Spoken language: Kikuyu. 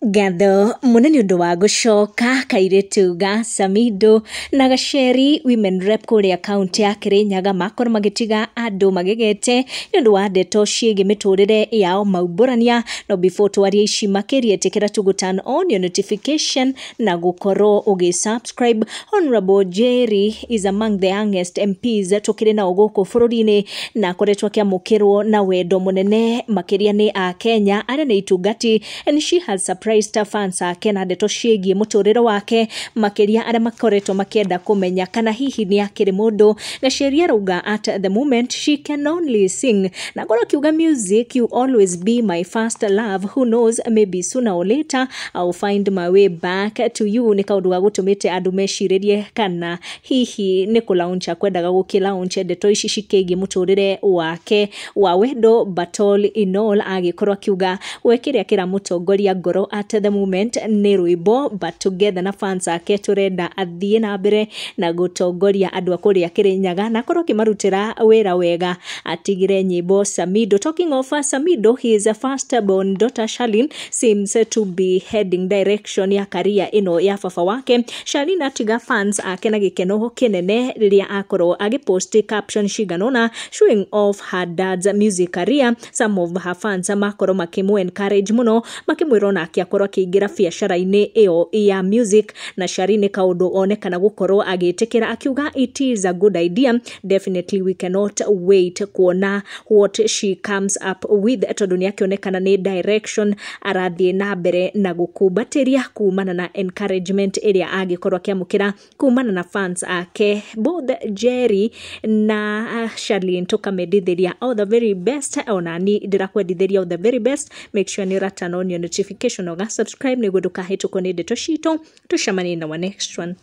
Ngatho mũno nĩ ũndũ wa gũcoka kairĩtu ga Samido na Gacheri Women Rep kũrĩa kaũntĩ ya Kirinyaga makorwo magĩtiga andũ magegete nĩ ũndũ wa ndeto ciĩgiĩ mĩtũrĩre yao maumbũrania. No before twarie ici makĩria, ĩtĩkĩra tu gũ turn on your notification na gũkorwo ũgĩ subscribe. Honorable Jerry is among the youngest MPs tũkĩrĩ nao gũkũ bũrũri-inĩ, na akoretwo akĩamũkĩrwo na wendo mũnene makĩria nĩ Akenya arĩa nĩ itungati, and she has surprised fans ake na ndeto ciĩgiĩ mũtũrĩre wake, makĩria arĩa makoretwo makĩenda kũmenya kana hihi nĩ akĩrĩ mũndũ. Gacheri arauga at the moment she can only sing, na ngorwo akiuga, "Music, you always be my first love. Who knows, maybe sooner or later I'll find my way back to you." Nĩ kaũndũ ga gũtũmĩte andũ mecirĩrie kana hihi nĩ kũ launch akwendaga gũkĩ launch ndeto ici cikĩgiĩ mũtũrĩre wake wa wendo. But all in all, agĩkorwo akiuga we kĩrĩa kĩramũtongoria ngoro at the moment nĩ rwĩmbo, but together na fans ake tũrenda athiĩ na mbere na gũtongoria andũ a kũrĩa Kĩrĩnyaga na akorwo akĩmarutĩra wĩra wega, atigire nyĩmbo Samido. Talking of Samido, his first born daughter Charlene seems to be heading direction ya career ĩno ya baba wake. Charlene atiga fans ake na gĩkeno kĩnene rĩrĩa akorwo agĩpost caption cigana ũna showing off her dad's music career. Some of her fans makorwo makĩmũ encourage mũno, makĩmwĩra onake akorwo akĩingĩra biacara-inĩ ĩyo ya music, na Charlene kaũndũ onekana gũkorwo agĩtĩkĩra, akiuga it is a good idea. Definitely we cannot wait kuona what she comes up with, tondũ nĩ akĩonekana nĩ direction arathiĩ na mbere na gũkumbatĩria kumana na encouragement ĩrĩa angĩkorwo akĩamũkĩra kumana na fans ake. Both Jerry na Charlene tũkamendithĩria all the very best. Onani ndĩrakwendithĩria all the very best. Make sure nĩ ũra turn on your notification, ũga subscribe nĩguo ndũkahĩtũkwo nĩ ndeto citũ. Tũcemanie na wa next one.